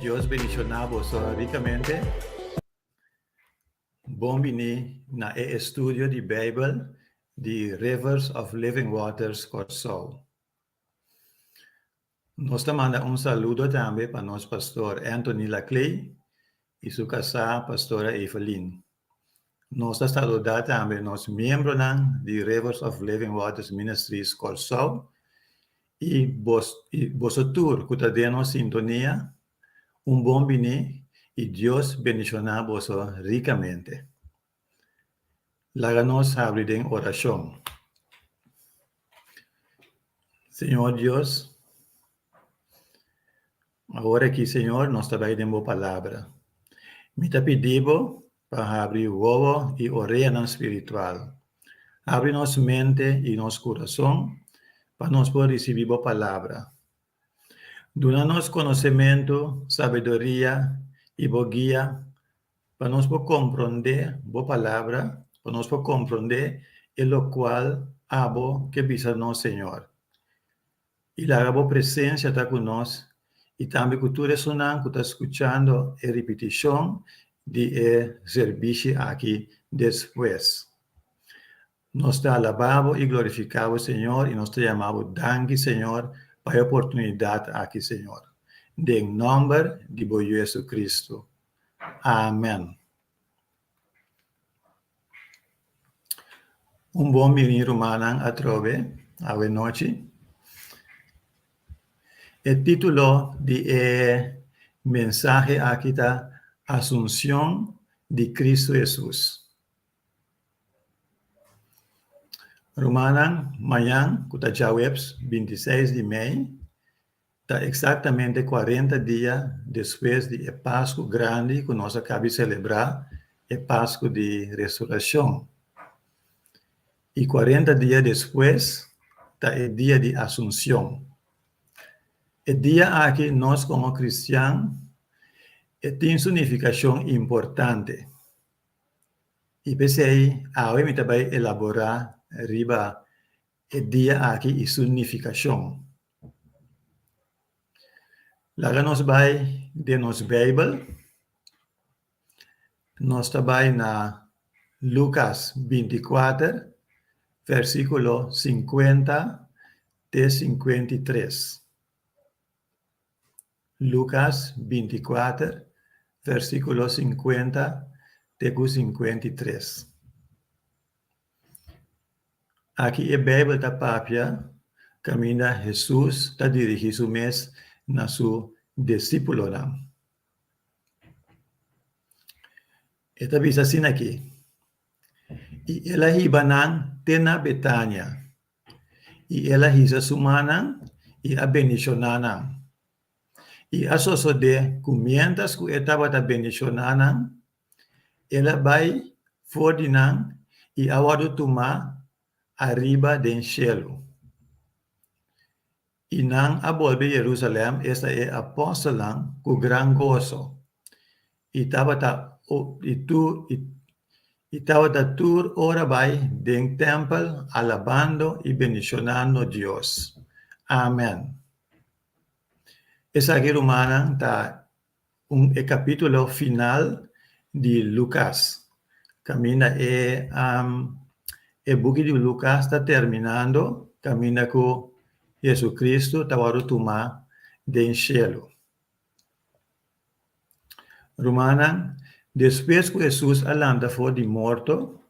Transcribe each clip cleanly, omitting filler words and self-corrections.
Dios bendishoná boso rikamente. Bon bini na e estudio di Beibel di Rivers of Living Waters Kòrsou. Nos ta manda un saludo tambe pa nos pastor Anthony Laclay i su kasá pastora Evelyn. Nos ta saludá tambe nos miembronan di Rivers of Living Waters Ministries Kòrsou i i boso tur ku ta den nos sintonia, un bon biní i Dios bendishoná boso rikamente. Laga nos habri den orashon. Señor Dios, awor aki Señor nos ta bai den bo palabra. Mi ta pidi bo pa habri wowo i oreanan spiritual. Habri nos mente i nos kurason pa nos por risibí bo palabra. Duna nos konosementu, sabiduria i bo guia pa nos por komprondé bo palabra, pa nos por komprondé e lokual abo ke bisa nos, Señor. I laga bo presensia ta ku nos i tambe ku tur esunnan ku ta skuchando e ripitishon di e serbishi aki despues. Nos ta alabá bo i glorifiká bo, Señor, i nos ta yama bo danki, Señor, pa e oportunidat aki, Señor. Den nòmber di bo Yu Jesucristo. Amèn. Un bon bini rumannan atrobe awe nochi. E título di e mensahe aki ta Asunción di Cristo Hesus. Rumannan, mañan ku ta djaweps bintiseis di mei ta eksaktamente kuarenta dia despues di e Pasku grandi ku nos a kabi selebrá, e Pasku di Resurashon. I kuarenta dia despues ta e dia di Asunsion. E dia aki nos komo kristian e tin su nifikashon importante. I p'esei awe mi ta bai elaborá riba e dia aki i su nifikashon. Laga nos bai den nos Beibel. Nos ta bai na Lukas 24, versíkulo 50 te 53. Lukas 24, versíkulo 50 te ku 53. Aki e Beibel ta papia kaminda Hesus ta dirigí su mes na su disípulonan. E ta bisa asina aki, I el a hiba nan te na Betania, I el a hisa su mannan i a bendishoná nan. I a sosodé ku miéntras ku e tabata bendishoná nan, el a bai for di nan i a wòrdu tumá ariba den shelu. I nan a bolbe Jerusalèm, esta e apòstelnan, ku gran goso, i tabata i tur i tabata tur ora bai den tèmpel alabando i bendishonando Dios. Amèn. Esaki, rumannan, ta un e kapítulo final di Lukas, kaminda e e buki di Lukas ta terminando kaminda ku JesuCristo ta wòrdu tumá den shelu. Rumannan, despues ku Hesus a lanta for di morto,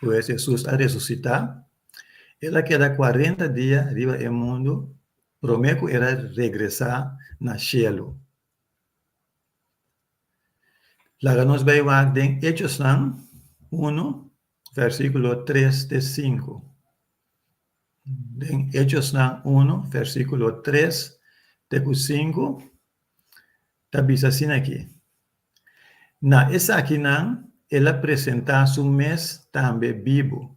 pues Hesus a resusitá, el a keda kuarenta dia riba e mundu promé ku el a regresá na shelu. Laga nos bai wak den Echosnan unu, versíkulo tres te sinku. Den Echosnan unu, versíkulo tres te ku sinku, ta bisa asina aki, Na esakinan el a presentá su mes tambe bibu,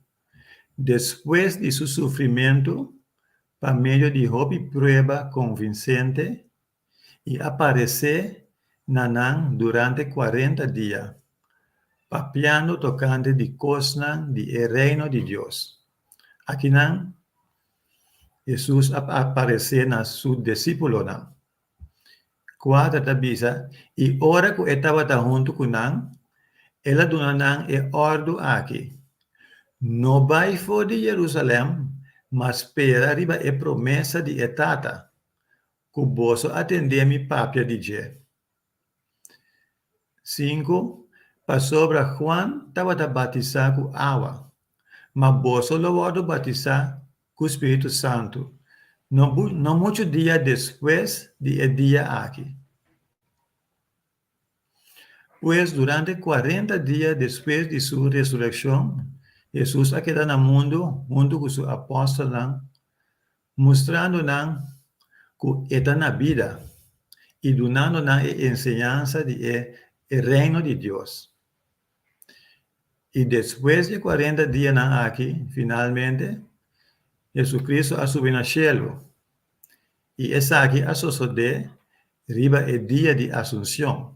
despues di su sufrimentu pa medio di hopi prueba konvinsente i a paresé na nan durante kuarenta dia, papiando tokante di kosnan di e Reino di Dios. Akinan, Hesus a aparesé na su disípulonan. 4 ta bisa, I ora ku e tabata huntu ku nan, el a duna nan e òrdu aki, No bai for di Jerusalèm, ma spera riba e promesa di e Tata, ku boso a tendé mi papia di dje. 5, Pasobra Juan tabata batisá ku awa, ma boso lo wòrdu batisá ku Spiritu Santu, no no muchu dia despues di e dia aki. Pues, durante kuarenta dia despues di su resurekshon, Hesus a keda na mundu huntu ku su apòstelnan, mustrando nan ku e ta na bida i dunando nan e enseñansa di e e Reino di Dios. I despues di e kuarenta dianan aki, finalmente, Hesucristo a subi na shelu, i esaki a sosodé riba e dia di Asunsion.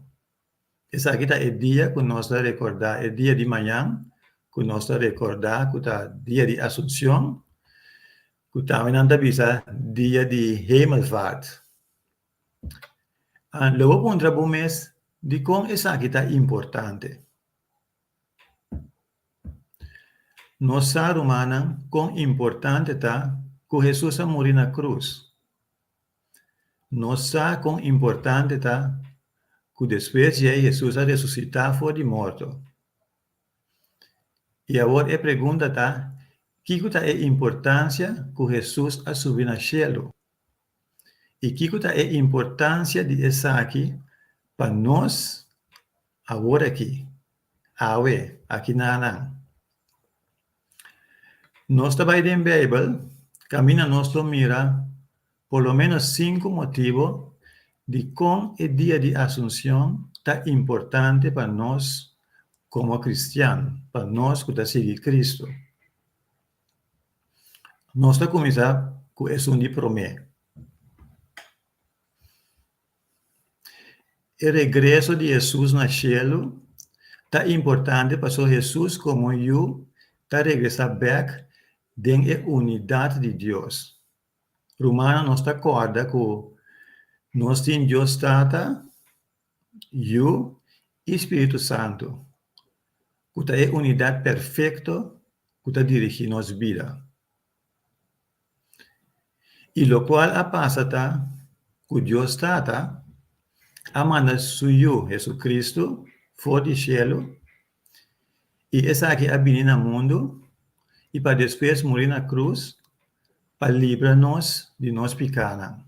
Esaki ta e dia ku nos ta rekordá, e dia di mañan ku nos ta rekordá ku ta dia di Asunsion, ku tambe nan ta bisa dia di Hemelvaart. Lo bo puntra bo mes dikon esaki ta importante. Nos sa, rumannan, kon importante ta ku Hesus a muri na krus. Nos sa kon importante ta ku despues djei Hesus a resusitá for di morto. I awor e pregunta ta, kiko ta e importansia ku Hesus a subi na shelu? I kiko ta e importansia di esaki pa nos awor aki, awe, aki nanan? Nos ta bai den Beibel kaminda nos lo mira por lo ménos sinku motibu dikon e dia di Asunsion ta importante pa nos komo kristian, pa nos ku ta sigui Kristu. Nos ta kuminsá ku esun di promé. E regreso di Hesus na shelu ta importante pasobra Hesus komo Yu ta regresá bèk den e unidat di Dios. Rumannan, nos ta kòrda ku nos tin Dios Tata, Yu i Spiritu Santu, ku ta e unidat perfekto ku ta dirigí nos bida. I lokual a pasa ta ku Dios Tata a manda Su Yu Jesucristo for di shelu, i esaki a bini na mundu i pa despues muri na krus pa libra nos di nos pikanan.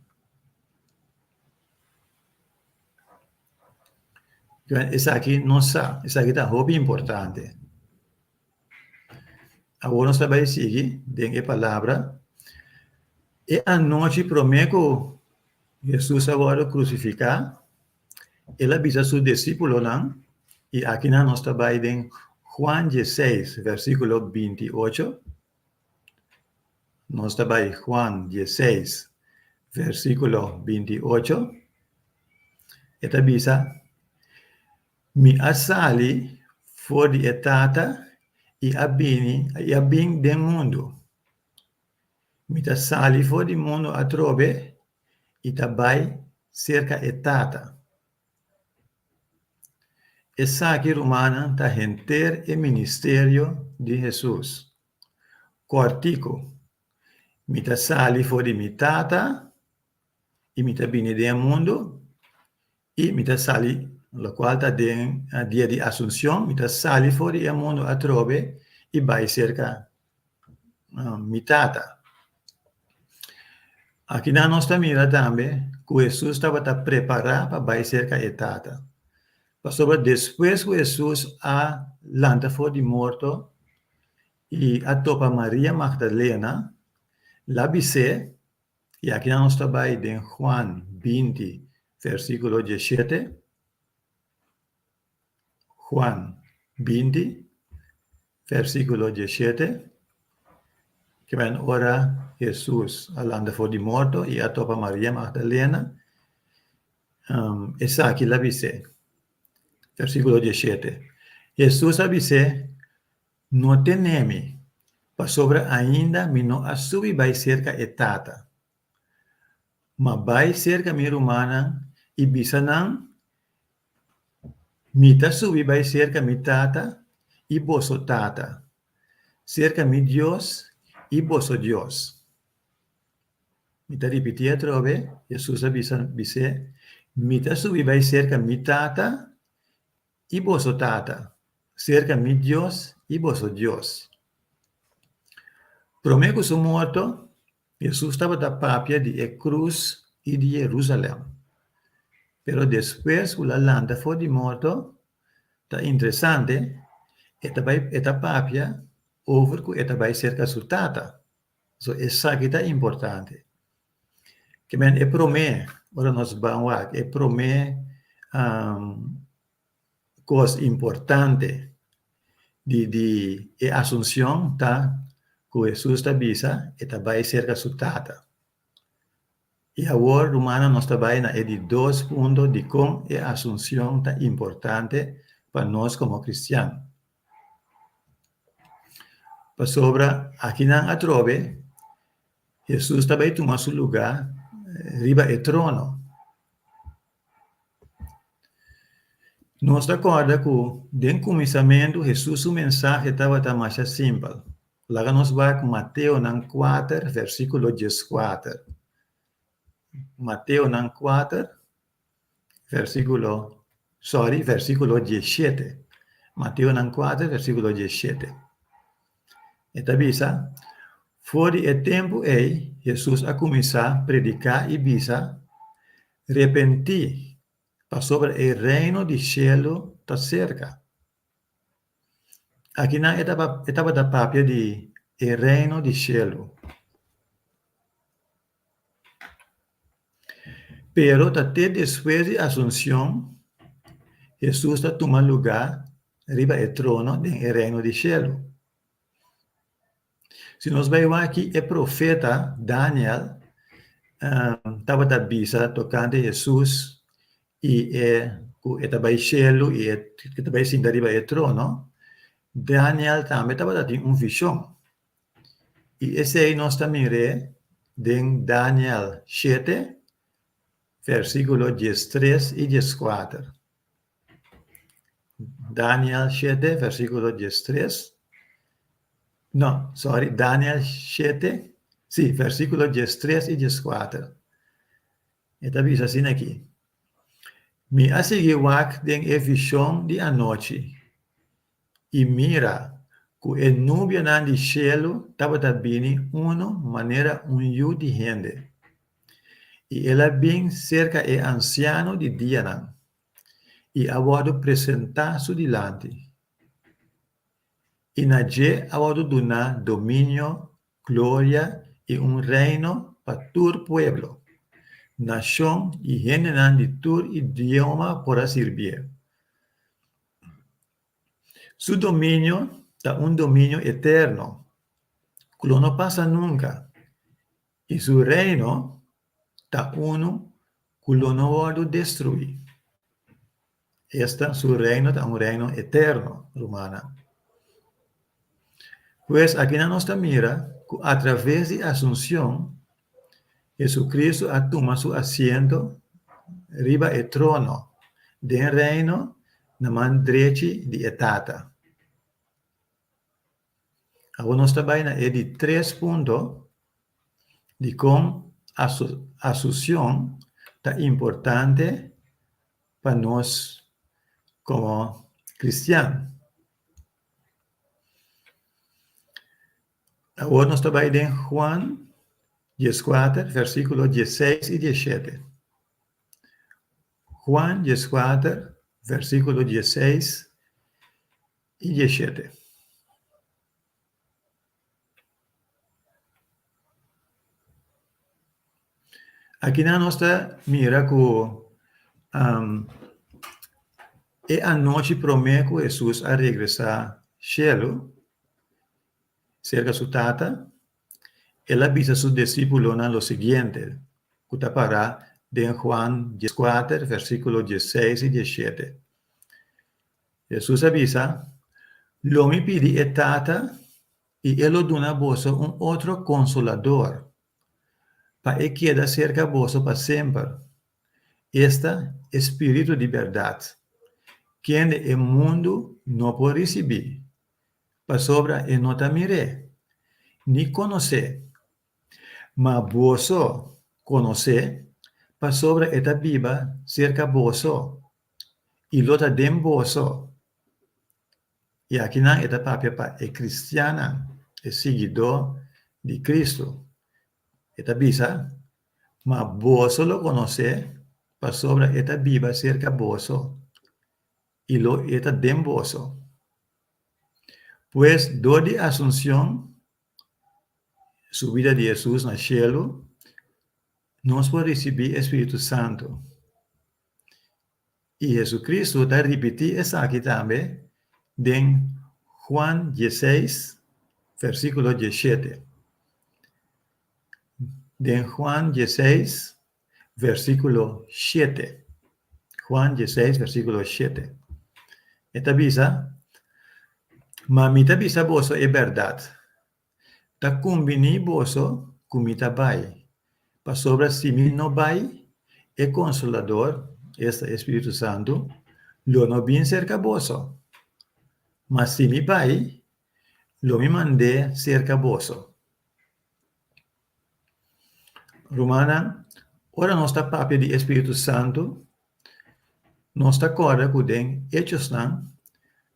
Esaki nos sa, esaki ta hopi importante. Awor nos ta bai sigui den e palabra. E anochi promé ku Hesus a wòrdu krusifiká, el a bisa su disípulonan, i akinan nos ta bai den Juan diesseis, versíkulo binti ocho. Nos ta bai Juan diesseis, versíkulo binti ocho. E ta bisa, Mi a sali for di e Tata i a bini i a bin den mundu. Mi ta sali for di mundu atrobe i ta bai serka e Tata. Esaki, rumannan, ta henter e ministerio di Hesus. Kòrtiku, Mi ta sali for di mi Tata i mi ta bini den e mundu i mi ta sali, lokual ta den dia di Asunsion, mi ta sali for di e mundu atrobe i bai serka mi Tata. Akinan nos ta mira tambe ku Hesus tabata prepará pa bai serka e Tata. Pasobra despues ku Hesus a lanta for di morto i a topa Maria Magdalena, la bis'é, I akinan nos ta bai den Juan 20, versíkulo 17. Juan 20, versíkulo 17. Ke men ora Hesus a lanta for di morto i a topa Maria Magdalena, um, esaki la bis'é. Versíkulo 17. Hesus a bis'é, No tene mi, pasobra ainda mi no a subi bai serka e Tata. Ma bai serka mi rumannan i bisa nan, Mi ta subi bai serka mi Tata i boso Tata, serka mi Dios i boso Dios. Mi ta ripití atrobe, Hesus a bisa bis'é, Mi ta subi bai serka mi Tata i boso Tata, serka mi Dios i boso Dios. Promé ku su morto, Hesus tabata papia di e krus i di Jerusalèm. Pero despues ku el a lanta for di morto, ta interesante, e ta bai e ta papia over ku e ta bai serka su Tata. So esaki ta importante. Ke men e promé, ora nos ban wak, e promé kos importante di di e Asunción ta ku Hesus ta bisa e ta bai serka su Tata. I awor, rumannan, nos ta bai na e di dos punto dikon e Asunción ta importante pa nos komo kristian. Pasobra akinan atrobe Hesus ta bai tuma su lugá riba e trono. Nos ta kòrda ku den kuminsamentu Hesus su mensahe tabata masha simpel. Laga nos wak Mateonan kuater versíkulo dieskuater. Mateonan kuater versíkulo, sòri, versíkulo diesshete. Mateonan kuater versíkulo diesshete. E ta bisa, For di e tempu ei Hesus a kuminsá prediká i bisa, Repentí, pasobra e Reino di shelu ta serka. Akinan e tabata papia di e Reino di shelu. Pero ta te despues di Asunsion, Hesus ta tuma lugá riba e trono den e Reino di shelu. Si nos bai wak ki e profeta Daniel tabata bisa tokante Hesus i e ku e ta bai shelu i e ta bai sinta riba e trono, Daniel tambe tabata tin un vishon. I esei nos ta mir'é den Daniel shete, versíkulo diestres i dieskuater. Daniel shete, versíkulo diestres. No, sorry, Daniel shete, sí, versíkulo diestres i dieskuater. E ta bisa asina aki, Mi a sigui wak den e vishon di anochi, i mira, ku e nubianan di shelu tabata bini unu manera un yu di hende. I el a bin serka e ansiano di dianan, i a wòrdu presentá su dilanti, i na dje a wòrdu duná dominio, gloria i un reino pa tur pueblo, nashon i hendenan di tur idioma por a sirbié. Su dominio ta un dominio eterno ku lo no pasa nunka, I su reino ta unu ku lo no wòrdu destruí. Esta, su reino ta un reino eterno, rumannan. Pues akinan nos ta mira ku atraves di Asunción, Jesucristo a tuma su asiento riba e trono den reino na man drechi di e Tata. Awor nos ta bai na e di tres punto dikon asusion ta importante pa nos komo kristian. Awor nos ta bai den Juan dieskuater versíkulo diesseis i diesshete. Juan dieskuater versíkulo diesseis i diesshete. Akinan nos ta mira ku e anochi promé ku Hesus a regresá shelu serka su Tata, el a bisa su disípulonan lo siguiente, ku ta pará den Juan dieskuater, versíkulo diesseis i diesshete. Hesus a bisa, Lo mi pidi e Tata, i e lo duna boso un otro Konsolador, pa e keda serka boso pa semper. Esta e spiritu di bèrdat, kende e mundu no por risibí, pasobra e no ta mir'é, ni konos'é. Ma boso konos'é, pasobra e ta biba serka boso i lo ta den boso. I akinan e ta papia pa e kristiannan, e siguidó di Kristu. E ta bisa, Ma boso lo konos'é, pasobra e ta biba serka boso i lo e ta den boso. Pues, dor di Asunsion, subida di Hesus na shelu, nos por risibí e spiritu santu. I Hesucristo ta ripití esaki tambe den Juan dieseis, versíkulo diesshete. Den Juan dieseis, versíkulo shete. Juan dieseis, versíkulo shete. E ta bisa, Ma mi ta bisa boso e bèrdat, Ta kumbiní boso ku mi ta bai, pasobra si mi no bai, e Konsolador, esta e Spiritu Santu, lo no bin serka boso. Ma si mi bai, lo mi mand'é serka boso. Rumannan, ora nos ta papia di e Spiritu Santu, Nos ta kòrda ku den Hechosnan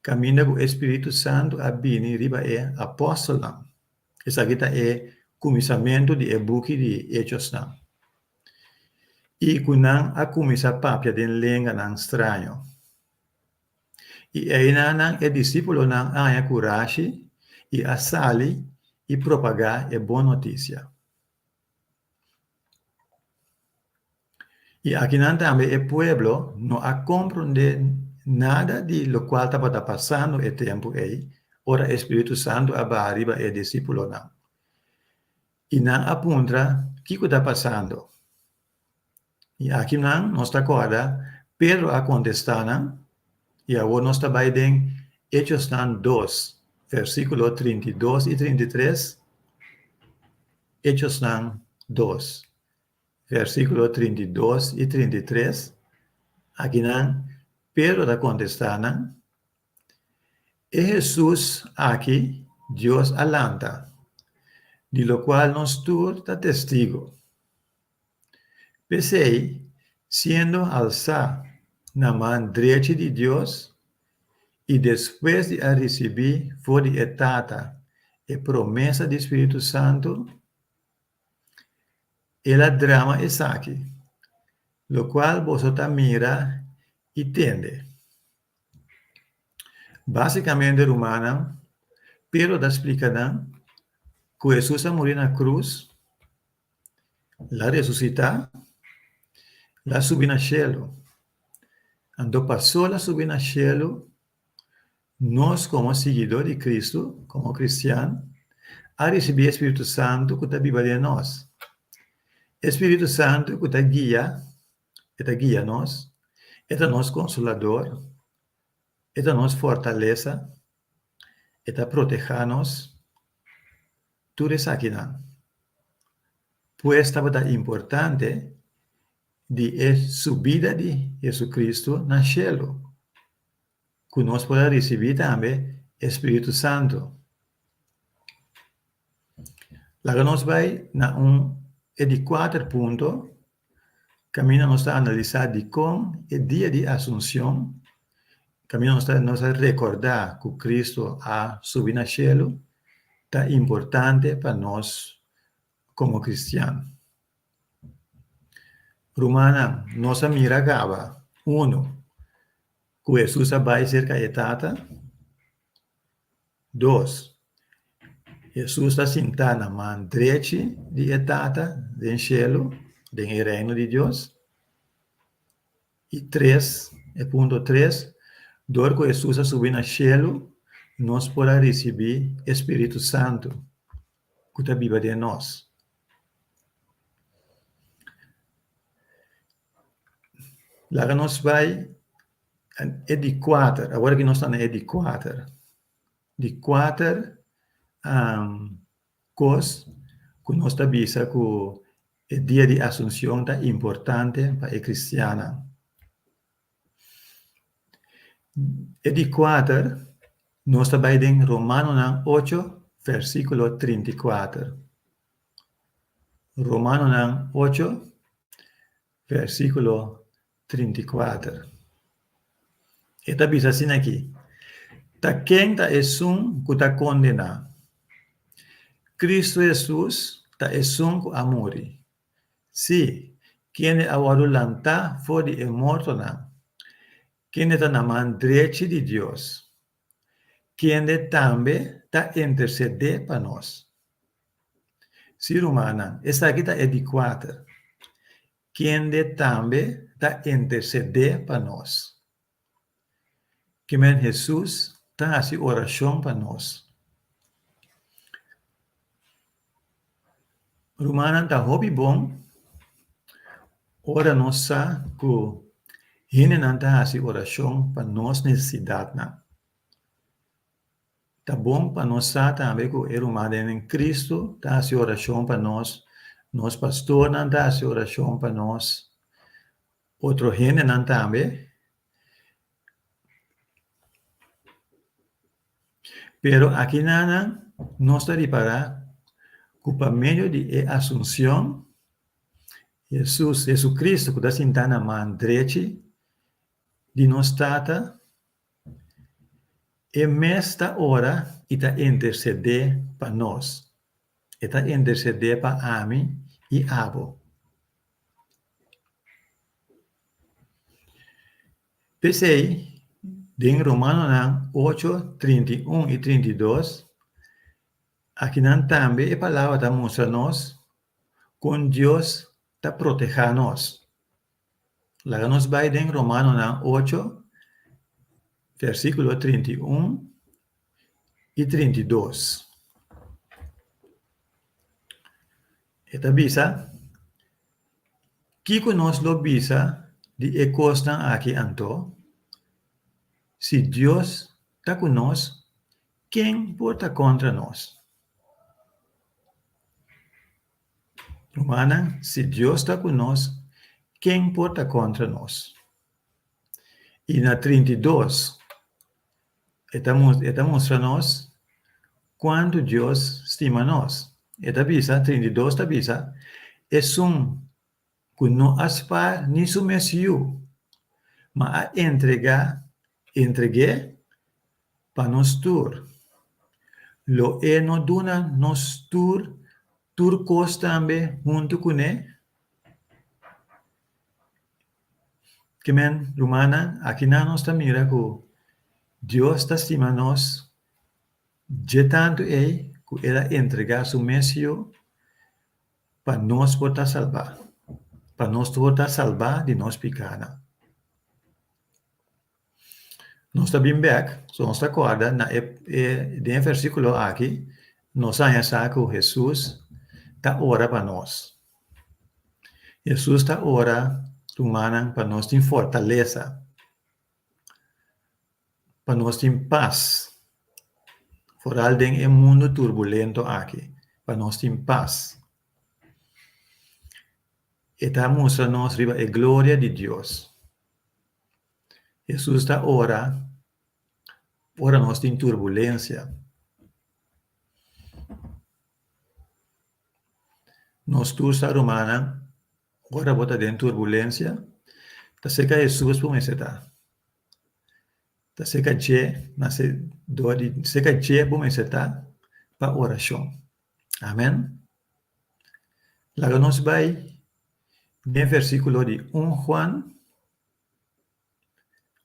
kaminda ku e spiritu santu a bini riba e apòstelnan. Esaki ta e kuminsamentu di e buki di Hechosnan. I ku nan a kuminsá papia den lenganan straño. I einanan e disípulonan a haña kurashi i a sali i propagá e bon notisia. I akinan tambe e pueblo no a komprondé nada di lokual tabata pasando e tempu ei ora e spiritu santu a baha riba e disípulonan. I nan a puntra kiko ta pasando. I akinan nos ta kòrda Pedro a kontestá nan, i awor nos ta bai den Hechosnan dos, versíkulo 32 i 33, Hechosnan dos, versíkulo 32 i 33, akinan Pedro ta kontestá nan, E Hesus aki Dios a lanta, di lokual nos tur ta testigo. P'esei, siendo halsá na man drechi di Dios i despues di a risibí for di e Tata e promesa di spiritu santu, el a drama esaki, lokual boso ta mira i tende. Básikamente, rumannan, Pedro ta splika nan ku Hesus a muri na krus, El a resusitá, el a subi na shelu. Anto pasó el a subi na shelu, nos komo siguidó di Kristu, komo kristian, a risibí e spiritu santu ku ta biba den nos. E spiritu santu ku ta guia, e ta guia nos, e ta nos konsolador, e ta nos fortalesa, e ta protehá nos. Tur esakinan. Pues tabata importante di e subida di Jesucristo na shelu, cu nos por a ricibi tambe e Spiritu Santo. Laga nos bay na un e di cuater punto Kaminda nos ta analisá dikon e dia di Asunsion, kaminda nos ta nos ta rekordá ku Kristu a subi na shelu, ta importante pa nos komo kristian. Rumannan, nos a mira kaba, unu, ku Hesus a bai serka e Tata. Dos, Hesus ta sintá na man drechi di e Tata den shelu, den e Reino di Dios. I tres, e punto tres, dor ku Hesus a subi na shelu, nos por a risibí e spiritu santu ku ta biba den nos. Laga nos bai e di kuater, awor aki nos ta na e di kuater. Di kuater kos ku nos ta bisa ku E dia di Asunción ta importante pa e kristiannan. E di kuater, nos ta bai den Romanonan ocho, versíkulo 34. Romanonan ocho, versíkulo 34. E ta bisa asina aki, Ta ken ta esun ku ta kondená? Kristu Hesus ta esun ku a muri. Sí, kende a wòrdu lantá for di e mortonan, kende ta na man drechi di Dios, kende tambe ta intersedé pa nos. Sí, rumannan, esaki ta e di kuater. Kende tambe ta intersedé pa nos. Ke men Hesus ta hasi orashon pa nos. Rumannan, ta hopi bon ora nos sa ku hendenan ta hasi orashon pa nos nesesidatnan. Ta bon pa nos sa tambe ku e rumannan den Kristu ta hasi orashon pa nos, nos pastornan ta hasi orashon pa nos, otro hendenan tambe. Pero akinanan nos ta ripará ku pa medio di e asunsion, Hesus, Hesukristu ku ta sintá na man drechi di nos Tata, E mes ta ora i ta intersedé pa nos. E ta intersedé pa ami i abo. P'esei, den Romanonan ocho, 31 i 32, akinan tambe e palabra ta mustra nos kon Dios ta protehá nos. Laga nos bai den Romanonan ocho, versíkulo 31 i 32. E ta bisa, Kiko nos lo bisa di e kosnan aki anto? Si Dios ta ku nos, ken por ta kontra nos? Rumannan, si Dios ta ku nos, ken por ta kontra nos? I na 32, e ta e ta mustra nos kuantu Dios stima nos. E ta bisa, 32 ta bisa, Esun ku no a spar ni su mes yu, ma a entregá, entreg'é pa nos tur, lo e no duna nos tur tur kos tambe huntu kuné? Ke men, rumannan, akinan nos ta mira ku Dios ta stima nos dje tantu ei ku el a entregá su mes yu pa nos por ta salbá, pa nos por ta salbá di nos pikánan. Nos ta bin bèk, so nos ta kòrda na e e den e versíkulo aki nos a haña sa ku Hesus ta ora pa nos. Hesus ta ora rumannan pa nos tin fortalesa. Pa nos tin pas, foral den e mundu turbulento aki, pa nos tin pas. E ta mustra nos riba e gloria di Dios. Hesus ta ora ora nos tin turbulensia. Nos tur sa rumannan, ora bo ta den turbulensia, ta serka Hesus bo mester ta. Ta serka dje na se dor di serka dje bo mester ta pa orashon. Amen. Laga nos bai den versíkulo di un Juan,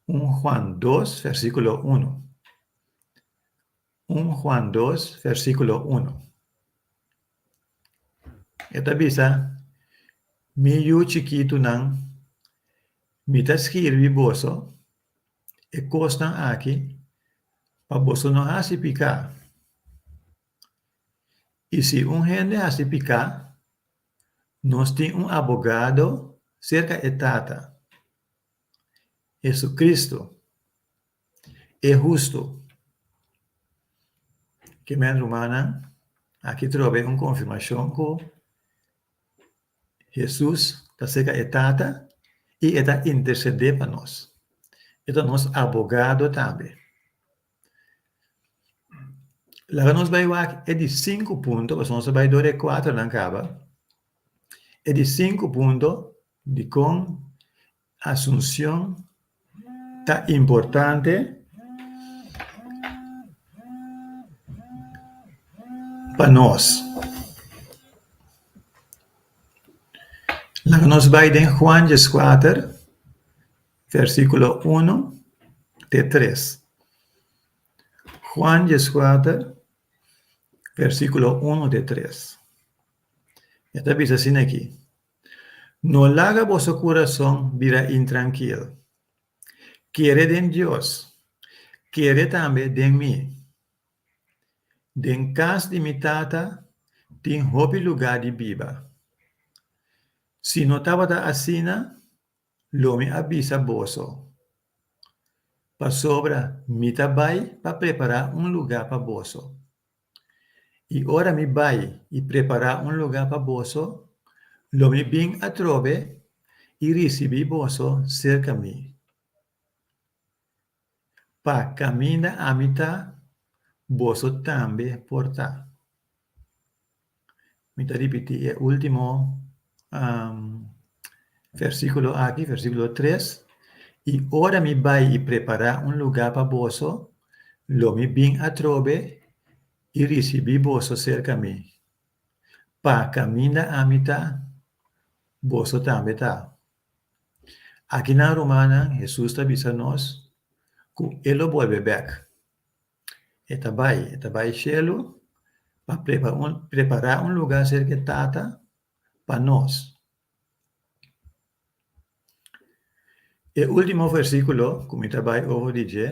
un Juan dos versíkulo uno. Un Juan dos versíkulo uno. E ta bisa, Mi yu chikitunan, mi ta skirbi boso e kosnan aki pa boso no hasi piká. I si un hende hasi piká, nos tin un abogado serka e Tata, Jesucristo, e hustu. Ke men rumannan, aki trobe un konfirmashon ku. Hesus ta serka e Tata i e ta intersedé pa nos. E ta nos abogado tambe. Laga nos bai wak e di sinku punto, pasobra nos a bai dor e kuaternan kaba. E di sinku punto dikon Asunción ta importante pa nos. Laga nos bai den Juan dieskuater, versíkulo unu te tres. Juan dieskuater, versíkulo unu te tres. E ta bisa asina aki, No laga boso kurason bira intrankil. Kere den Dios, kere tambe den mi. Den kas di mi Tata tin hopi lugá di biba. Si no tabata asina, lo mi a bisa boso, pasobra mi ta bai pa prepará un lugá pa boso. I ora mi bai i prepará un lugá pa boso, lo mi bin atrobe i risibí boso serka mi, pa kaminda ami ta, boso tambe por ta. Mi ta ripití e último versíkulo aki, versíkulo tres, I ora mi bai i prepará un lugá pa boso, lo mi bin atrobe i risibí boso serka mi, pa kaminda ami ta, boso tambe ta. Akinan, rumannan, Hesus ta bisa nos ku e lo bolbe bèk. E ta bai, e ta bai shelu pa prepará un lugá serka e Tata pa nos. E último versíkulo ku mi ta bai over di dje,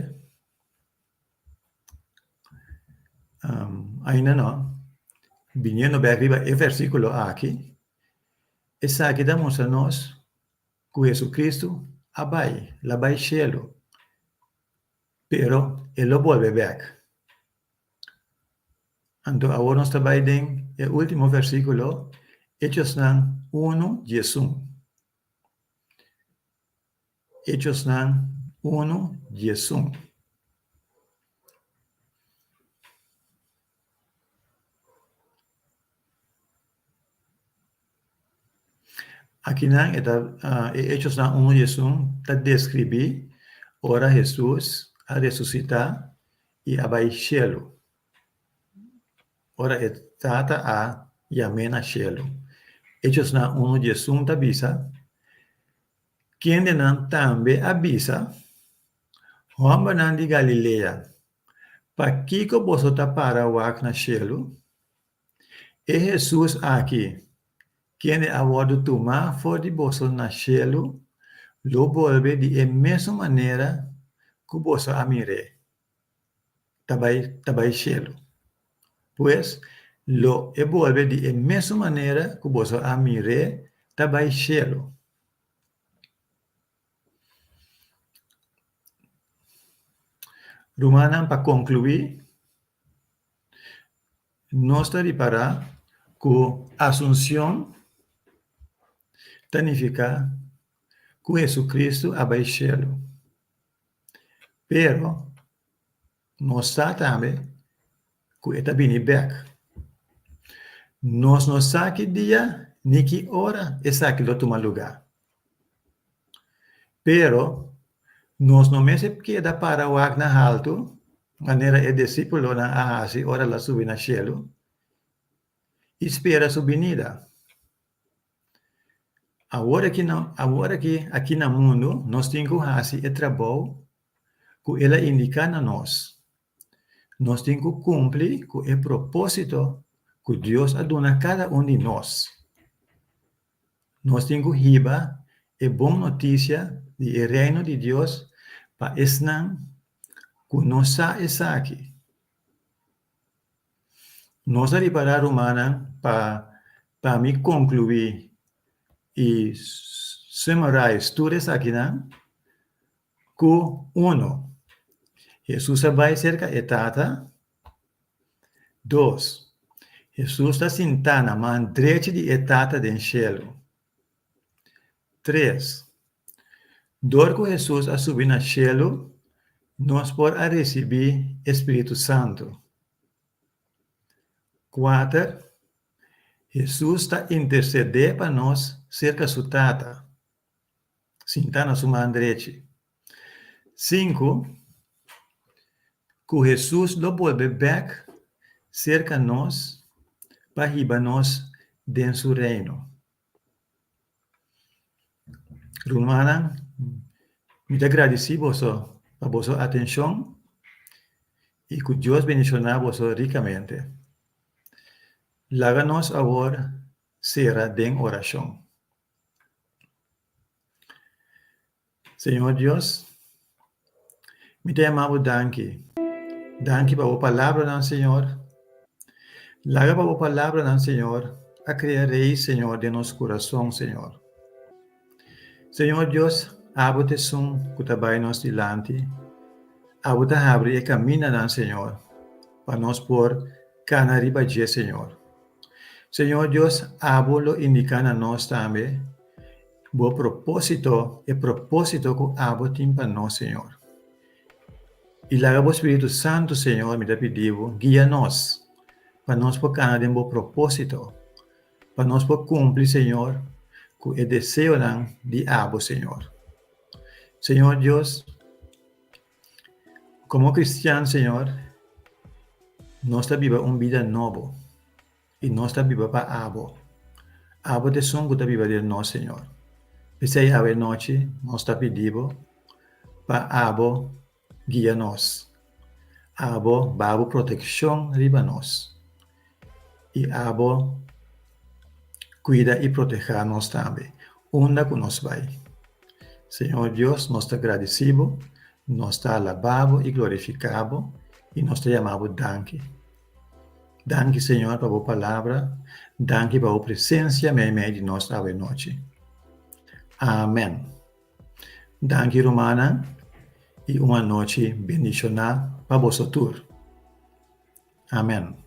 ainda no, biniendo bèk riba e versíkulo aki, esaki ta mustra nos ku Jesucristo a bai, el a bai shelu. Pero e lo bolbe bek. Anto awor nos ta bai den e ultimo versiculo, Hechosnan unu diesun. Hechosnan unu diesun. Akinan e ta e Hechosnan unu i esun ta deskribí ora Hesus a resusitá i a bai shelu, ora e Tata a yam'é na shelu. Hechosnan unu i esun ta bisa, Kendenan tambe a bisa, Hòmbernan di Galilea, pakiko boso ta para wak na shelu? E Hesus aki, kende a wòrdu tumá for di boso na shelu, lo bolbe di e mesun manera ku boso a mir'é ta bai ta bai shelu. Pues, lo e bolbe di e mesun manera ku boso a mir'é ta bai shelu. Rumannan, pa konkluí, Nos ta ripará ku Asunsion ta nifiká ku Hesukristu a bai shelu. Pero nos sa tambe ku e ta bini bèk. Nos no sa ki dia ni ki ora esaki lo tuma lugá. Pero nos no mester keda para wak na haltu manera e disípulonan a hasi ora el a subi na shelu i spera su binida. Awor aki na awor aki aki na mundu nos tin ku hasi e trabou ku el a indiká na nos. Nos tin ku kumpli ku e propósito ku Dios a duna kada un di nos. Nos tin ku hiba e bon notisia di e Reino di Dios pa esnan ku no sa esaki. Nos a ripará, rumannan, pa pa mi konkluí i summarize tur esakinan, ku uno, Hesus a bai serka e Tata. Dos, Hesus ta sintá na man drechi di e Tata den shelu. Tres, Dor ku Hesus a subi na shelu, nos por a risibí e spiritu santu. Kuater, Hesus ta intersedé pa nos serka su Tata, sintá na su man drechi. Sinku, Ku Hesus lo bolbe bèk serka nos pa hiba nos den su Reino. Rumannan, mi ta gradisí boso pa boso atenshon i ku Dios bendishoná boso rikamente. Laga nos awor sera den orashon. Señor Dios, mi ta yama bo danki. Danki pa bo palabranan, Señor. Laga pa bo palabranan, Señor, a krea reis, Señor, den nos kurason, Señor. Señor Dios, abo ta esun ku ta bai nos dilanti. Abo ta habri e kamindanan, Señor, pa nos por kana riba dje, Señor. Señor Dios, abo lo indiká na nos tambe Bo propósito, e propósito ku abo tin pa nos, Señor. I laga bo Spiritu Santu, Señor, mi ta pidi bo, guia nos, pa nos por kana den bo propósito, pa nos por kumpli, Señor, ku e deseonan di abo, Señor. Señor Dios, komo kristian, Señor, nos ta biba un bida nobo. I nos ta biba pa Abo. Abo ta esun ku ta biba den nos, Señor. P'esei awe nochi nos ta pidi Bo pa Abo guia nos. Abo ba Bo protekshon riba nos. I Abo kuida i protehá nos tambe, unda ku nos bai. Señor Dios, nos ta gradisí Bo, nos ta alabá Bo i glorifiká Bo, i nos ta yama Bo danki. Danki Señor pa bo palabra, danki pa bo presencia meimei di nos awe nochi. Amen. Danki rumannan y un anochi bendiciona pa boso tur. Amen.